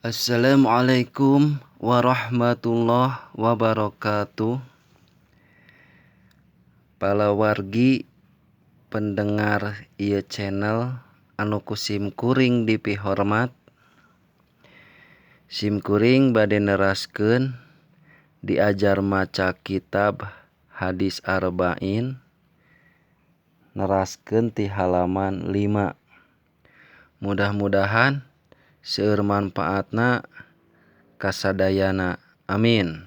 Assalamualaikum warahmatullahi wabarakatuh. Palawargi pendengar ieu channel anu ku simkuring dipihormat, simkuring bade neraskeun diajar maca kitab Hadis Arba'in, neraskeun ti halaman 5. Mudah-mudahan seueur manfaatna kasadayana, amin.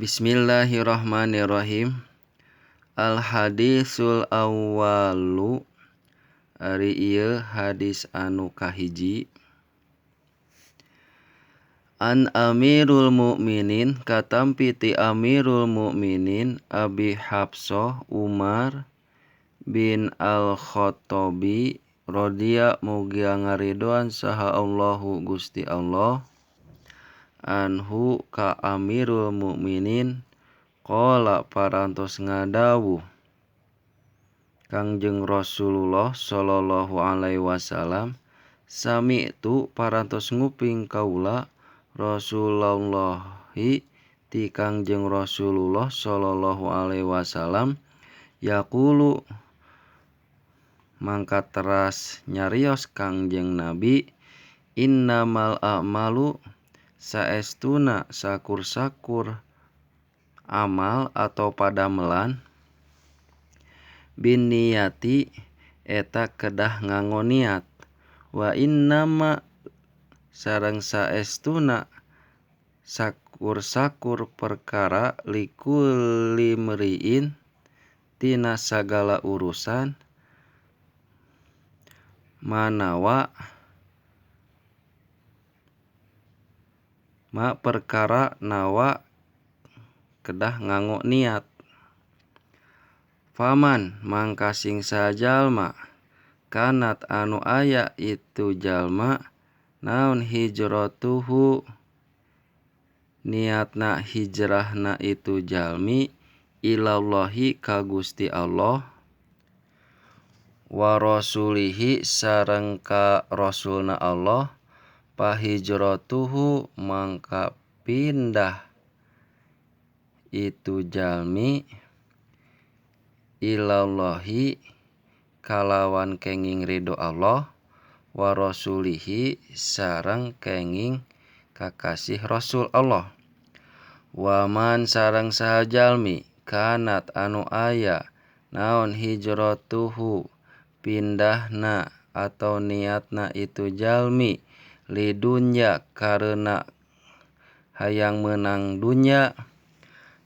Bismillahirrahmanirrahim. Al hadisul awwalu, ari ieu hadis anu kahiji. An Amirul Mukminin, katampi ti Amirul Mukminin Abi Hafsah Umar bin Al-Khattabi radhiya mugia ngaridoan saha Allahu Gusti Allah anhu ka Amirul Mukminin qala parantos ngadawuh Kangjeng Rasulullah sallallahu alaihi wasallam, sami'tu parantos nguping kaula Rasulullahi ti Kangjeng Rasulullah sallallahu alaihi wasallam yaqulu mangka teras nyarios Kangjeng Nabi, innamal a'malu saestuna sakur-sakur amal atau padamelan binniyati eta kedah nganggo niat, wa innama sareng saestuna sakur-sakur perkara likulli mriin tina sagala urusan manawa ma perkara nawa kedah nganggo niat. Faman mangka sing sajalma kanat anu aya itu jalma naon hijratuhu niatna hijrahna itu jalmi ilallahi ka Gusti Allah wa rasulihi sareng ka rasulna Allah, pahijratuhu mangka pindah itu jalmi ilallahi kalawan kenging ridho Allah wa rasulihi sareng kenging kakasih Rasul Allah. Wa man sareng saha jalmi kanat anu aya naon hijratuhu pindahna atau niatna itu jalmi lidunya karena hayang menang dunya,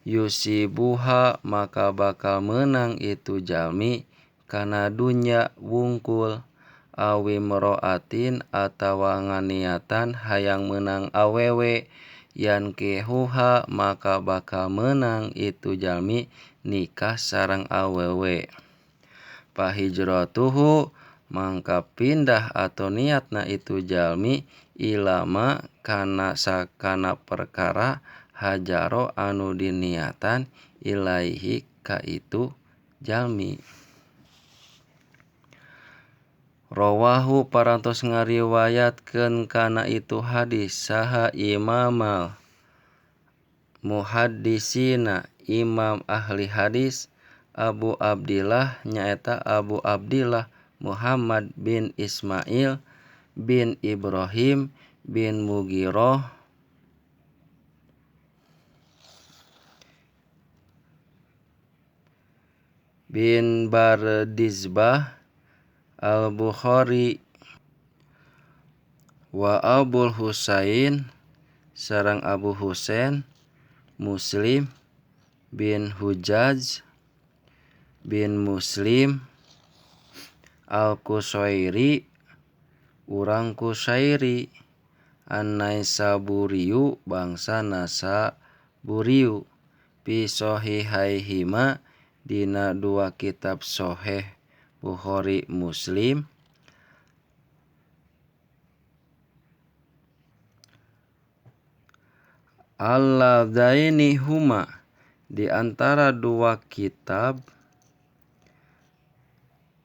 yusibuha maka bakal menang itu jalmi kana dunya wungkul, awi mroatin atawa nganiatan hayang menang awewe, yankihuha maka bakal menang itu jalmi nikah sareng awewe. Pahijratuhu mangka pindah atau niatna itu jalmi ilama kana sakana perkara hajaro anu diniatan ilaihi ka itu jalmi. Rawahu parantos ngariwayatkeun kana itu hadis saha imamal muhaddisina imam ahli hadis Abu Abdillah nyaeta Abu Abdillah Muhammad bin Ismail bin Ibrahim bin Mughirah bin Bardizbah Al-Bukhari wa Abul Husain sareng Abu Husain Muslim bin Hujjaj bin Muslim Al-Qusairi urang Qusairi An-Naisaburiyu bangsa Nasaburiyu fi sahihaihima dina dua kitab Sahih Bukhari Muslim. Alladaini huma di antara dua kitab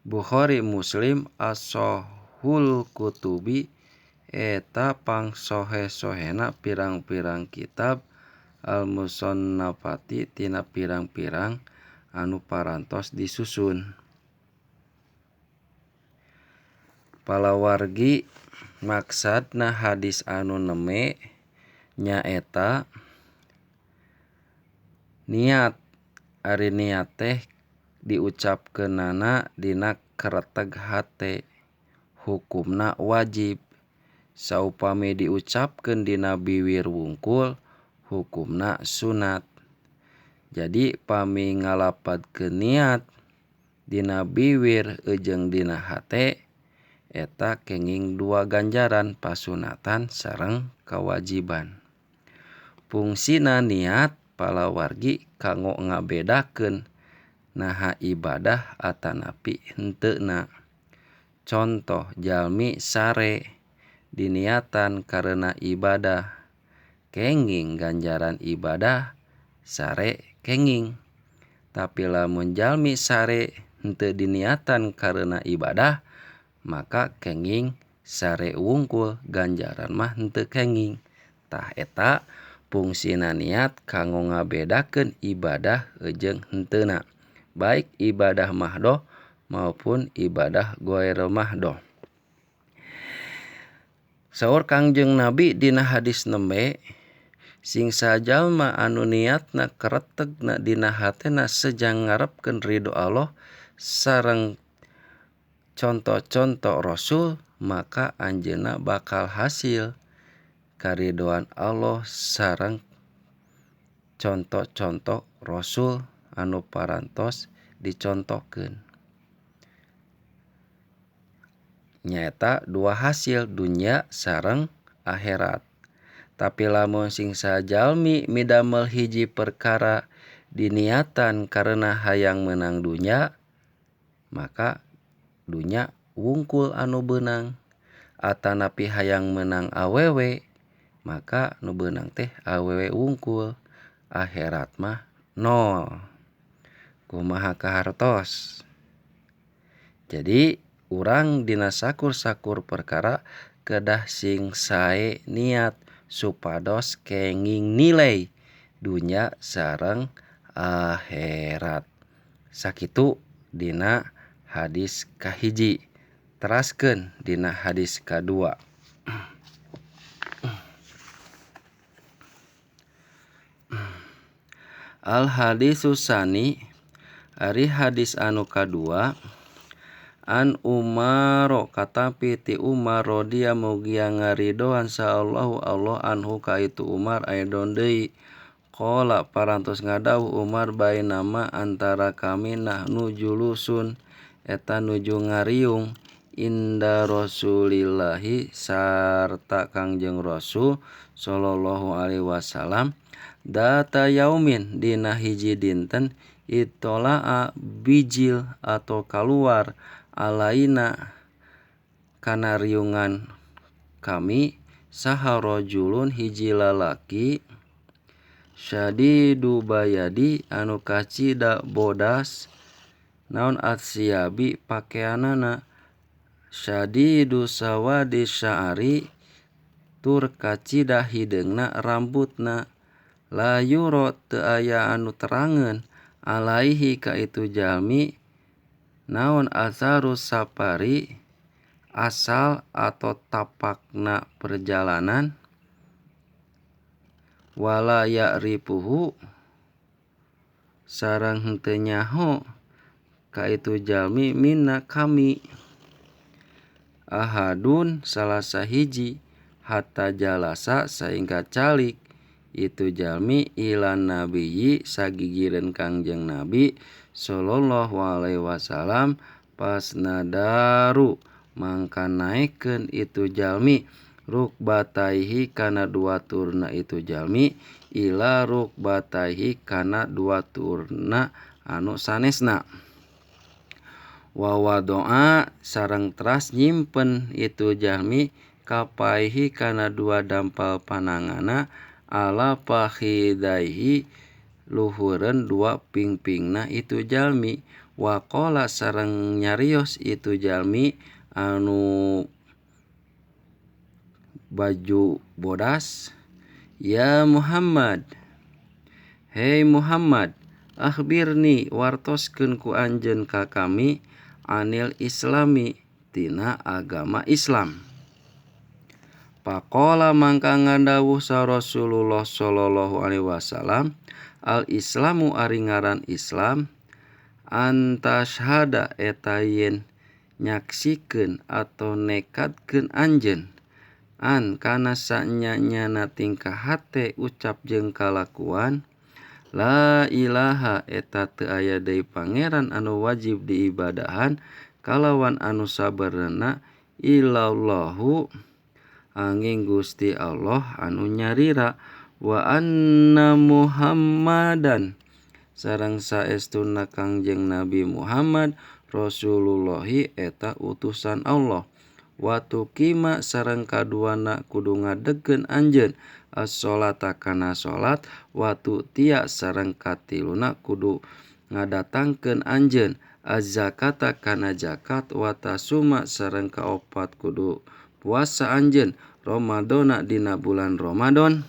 Bukhari Muslim asohul kutubi eta pangsohe-sohena pirang-pirang kitab al-musannafati tina pirang-pirang anu parantos disusun. Palawargi maksadna hadis anu neme nyaeta niat. Ari niat teh diucapkeunana dina kereteg hate, hukumna wajib. Saupami diucapkeun dina biwir wungkul hukumna sunat. Jadi pami ngalapadkeun niat dina biwir jeung dina hate eta kenging dua ganjaran pasunatan sareng kawajiban. Fungsina niat palawargi kanggo ngabedakeun naha ibadah atanapi henteuna. Contoh jalmi sare diniatan karena ibadah, kenging ganjaran ibadah sare kenging. Tapi lamun jalmi sare henteu diniatan karena ibadah, maka kenging sare wungkul, ganjaran mah henteu kenging. Tah eta fungsina niat kanggo ngabedakeun ibadah jeung henteuna, baik ibadah mahdoh maupun ibadah goer mahdoh. Saur Kangjeng Nabi dina hadis nembe, sing sajalma anu niatna keretegna dina hatena sejang ngarepkeun ridho Allah sareng contoh-contoh Rasul, maka anjeunna bakal hasil karidoan Allah sareng contoh-contoh Rasul anu parantos dicontohkeun. Nyaeta dua hasil, dunya sareng akhirat. Tapi lamun sing sajalmi midamel hiji perkara diniatan karena hayang menang dunya, maka dunya wungkul anu beunang. Atanapi hayang menang awewe, maka nu beunang teh awewe wungkul, akhirat mah nol. Kumaha kahartos. Jadi urang dina sakur-sakur perkara kedah sing sae niat supados kenging nilai dunya sareng akhirat. Sakitu dina hadis kahiji. Teraskeun dina hadis kadua. Al hadisu sani, ari hadis anu kadua, an Umaro katampi ti Umar radhia mugia ngaridoan sallallahu Allah anhu ka itu Umar aidon deui. Qala parantos ngadawuh Umar bainama antara kami nahnu julusun eta nuju ngariung inda Rasulillahi sarta Kangjeng Rasul sallallahu alaihi wasallam data yaumin dina hiji dinten itolaa bijil atau kaluar alaina kana riungan kami saha rajulun hiji lalaki syadidu bayadi anu kacida bodas naon atsiabi pakeanana syadidu sawadi sya'ari tur kacida hideungna rambutna la yuro teu aya anu terangeun alaihi ka itu jalmi naon asaru safari asal atau tapakna perjalanan wala ya'rifuhu sareng henteu nyaho ka itu jalmi minna kami ahadun salah sahiji hatta jalasa sehingga calik itu jalmi ilan nabiyyi sagigireun Kangjeng Nabi sallallahu alaihi wasallam pas nadaru mangka naekkeun itu jalmi rukbataihi kana dua turna itu jalmi ila rukbataihi kana dua turna anu sanesna wa wadoa sareng teras nyimpen itu jalmi kapaihi kana dua dampal panangana Ala fakhidaihi luhureun dua pingpingna itu jalmi. Waqala sareng nyarios itu jalmi anu baju bodas, ya Muhammad, hei Muhammad, akhbirni wartoskeun ku anjeun ka kami anil islami tina agama Islam. Faqala mangka ngadawuh sa Rasulullah sallallahu alaihi wasallam, al islamu ari ngaran Islam antashhada eta yen nyaksikeun atau nekadkeun anjeun an kana sanya-nyana tingkah hate ucap jeung kalakuan la ilaha eta teu aya deui pangeran anu wajib diibadahan kalawan anu sabenerna illallahu angin Gusti Allah anu nyarira wa anna Muhammadan sareng saestuna Kangjeng Nabi Muhammad Rasulullahi eta utusan Allah. Wa tuqima sareng kaduana kudu ngadegkeun anjeun as-sholata kana salat, wa tu'tiya sareng katiluna kudu ngadatangkeun anjeun az-zakata kana zakat, wa tasuma sareng kaopat kudu puasa anjeun Ramadhana dina bulan Ramadan,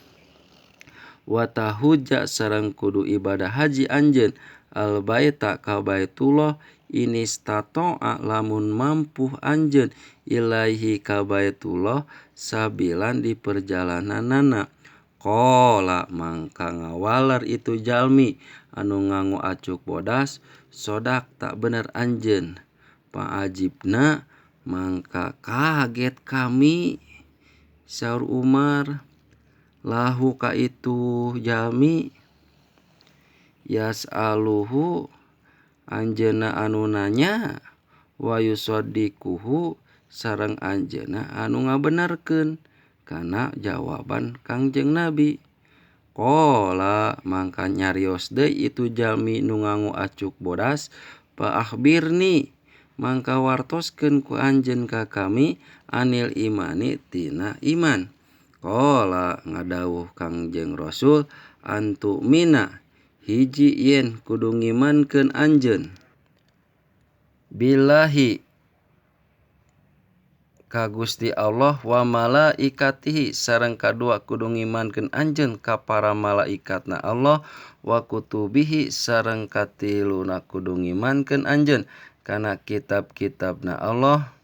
wa tahujja sareng kudu ibadah haji anjeun al-baita ka Baitullah inistata'a lamun mampu anjeun ilaihi ka Baitullah sabilan di perjalananana. Qala mangka ngawaler itu jalmi anu ngangu acuk bodas, sodak tak bener anjeun paajibna mangka kaget kami saur Umar lahu ka itu jalmi yas'aluhu anjeunna anu nanya wa yusaddiquhu sareng anjeunna anu ngabenerkeun kana jawaban Kangjeng Nabi. Qala mangka nyarios deui itu jalmi nu ngangu acuk bodas, fa akhbirni mangka wartoskeun ku anjeun ka kami anil imani tina iman. Qala ngadawuh Kangjeng Rasul, antu mina hiji yen kudu ngimankeun anjeun billahi ka Gusti Allah wa malaikatihi sareng kadua kudu ngimankeun anjeun ka para malaikatna Allah, wa kutubihi sareng katiluna kudu ngimankeun anjeun kana kitab-kitabna Allah,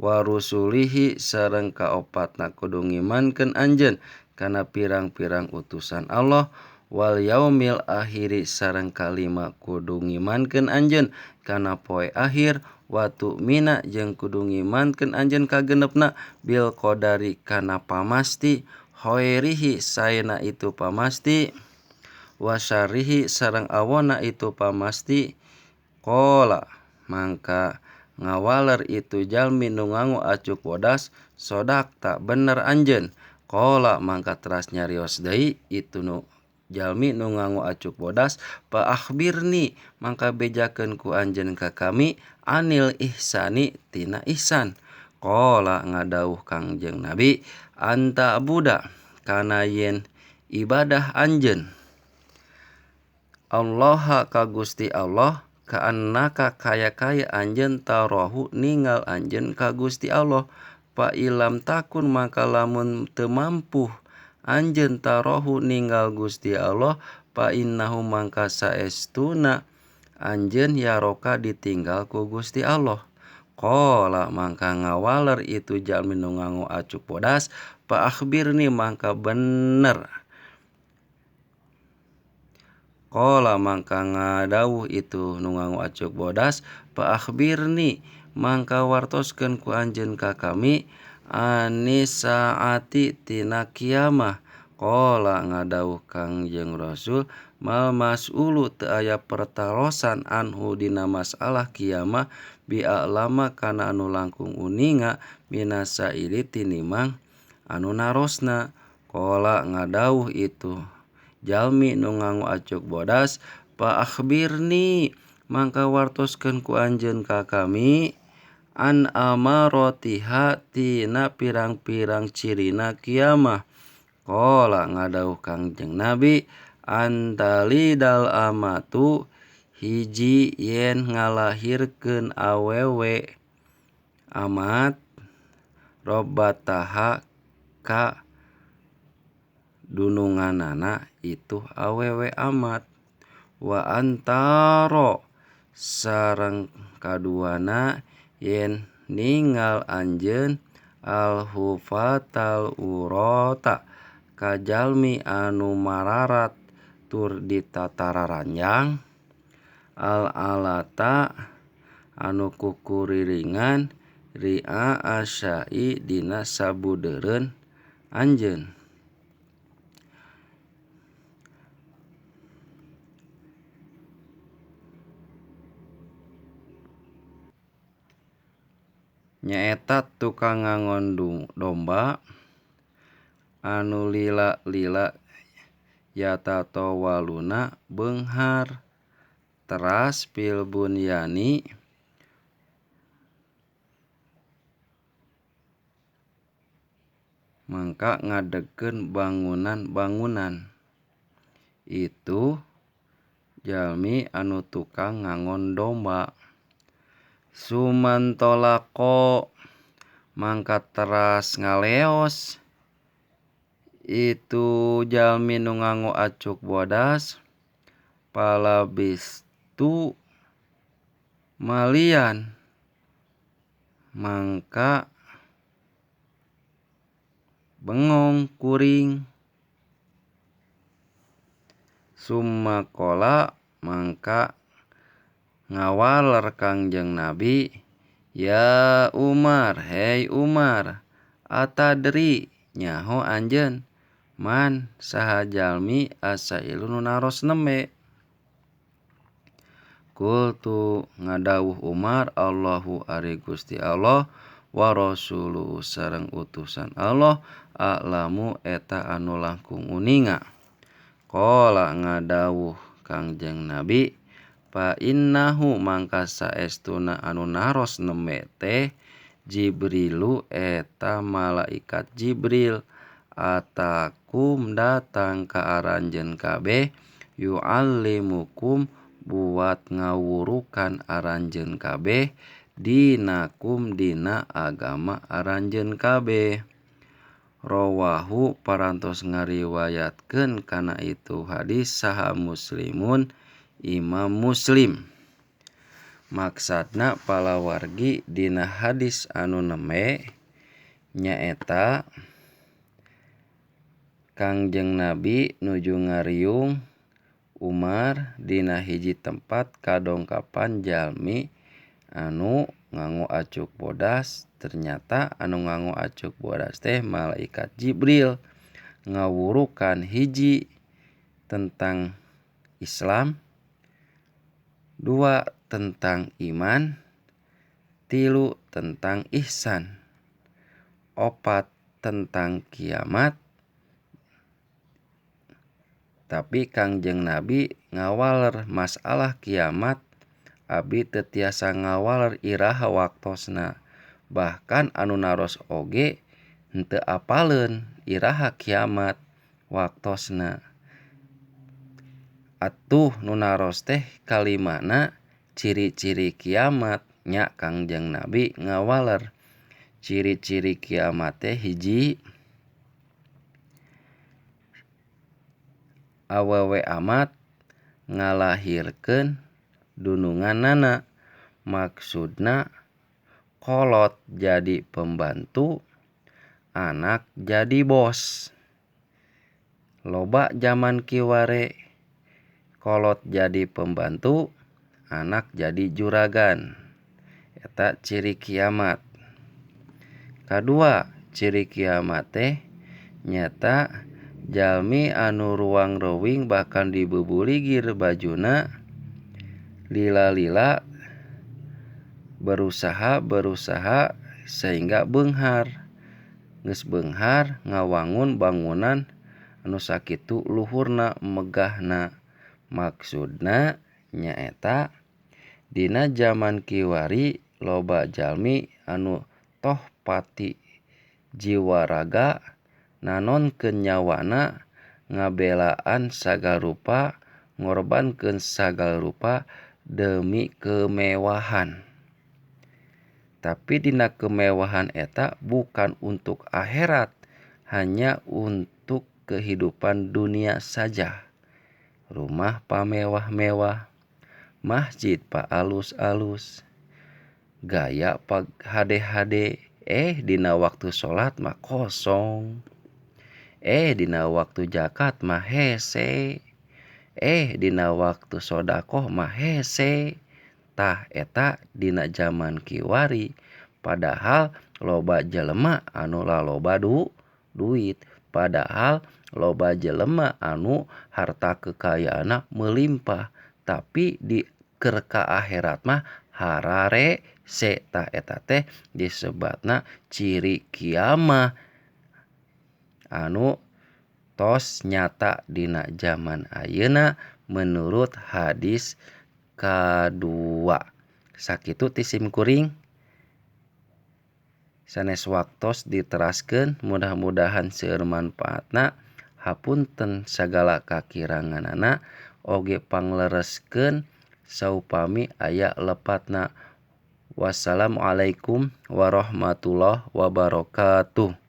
wa rusulihi sareng kaopatna kudu ngimankeun anjeun kana pirang-pirang utusan Allah, wal yaumil akhiri sareng kalima kudu ngimankeun anjeun kana poe akhir, wa tu'mina jeung kudu ngimankeun anjeun kagenepna bil qadari kana pamasti khairihi saena itu pamasti wa syarrihi sareng awona itu pamasti. Qala mangka ngawaler itu jalmi nu ngangu acuk bodas, sodak tak bener anjeun. Qala mangka teras nyarios deui itu nu jalmi nu ngangu acuk bodas, fa akhbirni mangka bejakeun ku anjeun ka kami anil ihsani tina ihsan. Qala ngadawuh Kangjeng Nabi, anta buda kana yen ibadah anjeun Allah ka Gusti Allah kaannaka kaya-kaya anjeun tarahu ningal anjeun ka Gusti Allah, fa ilam takun maka lamun teu mampu anjeun tarahu ninggal Gusti Allah, fa innahu mangka saestuna anjeun yaroka ditinggal ku Gusti Allah. Qala mangka ngawaler itu jalmi nu ngangu acuk bodas, fa akhbirni mangka bener. Qala mangka ngadawuh itu nu ngangu acuk bodas, fa akhbirni mangka wartoskeun ku anjeun ka kami anisaati tina kiamah. Qala ngadawuh Kangjeng Rasul, mal mas'ulu teu aya pertarosan anhu dina masalah kiamah bi a'lama kana anu langkung uninga minasaili tinimang anu narosna. Qala ngadawuh itu jalmi nu ngangu acuk bodas, fa akhbirni mangka wartoskeun ku anjeun ka kami an amaratiha tina pirang-pirang cirina kiamah. Qala ngadawuh Kangjeng Nabi antalidal amatu hiji yen ngalahirkeun awewe amat robbataha ka dununganana itu awewe amat wa antaro sareng kaduana yen ningal anjeun al-hufatal urota kajalmi anu mararat tur ditatararanjang al-alata anu kukurilingan ria asyai dina sabudeureun anjeun. Nyaeta tukang ngangon domba anu lila-lila yatatawaluna beunghar teras fil bunyani mangka ngadegkeun bangunan-bangunan. Itu jalmi anu tukang ngangon domba. Sumantolako mangka teras ngaleos itu jalmi nu nganggo acuk bodas palabistu malian mangka bengong kuring. Summa qala mangka ngawaler Kangjeng Nabi ya Umar hei Umar atadri nyaho anjeun man saha jalmi asailu nu naros nembe. Qultu ngadawuh Umar Allahu ari Gusti Allah wa rasuluhu sareng utusan Allah a'lamu eta anu langkung uninga. Qala ngadawuh Kangjeng Nabi fa innahu mangka saestuna anu naros nembe teh Jibrilu eta malaikat Jibril atakum datang ka aranjeun kabeh yu'allimukum buat ngawurukan aranjeun kabeh dinakum dina agama aranjeun kabeh. Rawahu parantos ngariwayatkeun kana itu hadis saha Muslimun Imam Muslim. Maksadna palawargi dina hadis anu nembe nyaeta Kangjeng Nabi nuju ngariung Umar dina hiji tempat kadongkapan jalmi anu nganggo acuk bodas. Ternyata anu nganggo acuk bodas teh malaikat Jibril ngawurukan hiji tentang Islam, dua tentang iman, tilu tentang ihsan, opat tentang kiamat. Tapi Kangjeng Nabi ngawaler masalah kiamat abdi teu tiasa ngawaler iraha waktosna. Bahkan anu naros oge henteu apaleun iraha kiamat waktosna. Atuh nu naros teh kalimana ciri-ciri kiamat nya Kangjeng Nabi ngawaler ciri-ciri kiamat teh hiji awewe amat ngalahirkeun dununganana, maksudna kolot jadi pembantu, anak jadi bos. Loba zaman kiwari kolot jadi pembantu, anak jadi juragan. Eta ciri kiamat. Kadua ciri kiamat teh nyata jalmi anu ruang reuing bahkan dibubuligir bajuna lila-lila berusaha sehingga beunghar. Geus beunghar ngawangun bangunan anu sakitu luhurna megahna. Maksudna nyaeta dina zaman kiwari loba jalmi anu toh pati jiwa raga Nanonkeun nyawana, ngabelaan sagala rupa, ngorbankeun sagala rupa demi kemewahan. Tapi dina kemewahan eta bukan untuk akhirat, hanya untuk kehidupan dunia saja. Rumah pamewah-mewah, masjid pa alus-alus, gaya pa hade-hade, dina waktu salat mah kosong, dina waktu zakat mah hese, dina waktu sodakoh mah hese. Tah eta dina zaman kiwari, padahal loba jelema anu laloba duit, padahal loba jelema anu harta kekayaanna melimpah, tapi di keur ka akhirat mah hararese. Tah eta teh disebatna ciri kiamah anu tos nyata dina zaman ayeuna menurut hadis kadua. Sakitu ti simkuring sanes waktos diteraskeun, mudah-mudahan seueur manfaatna. Hapunten sagala kakiranganana, oge panglereskeun saupami aya lepatna. Wassalamualaikum warahmatullahi wabarakatuh.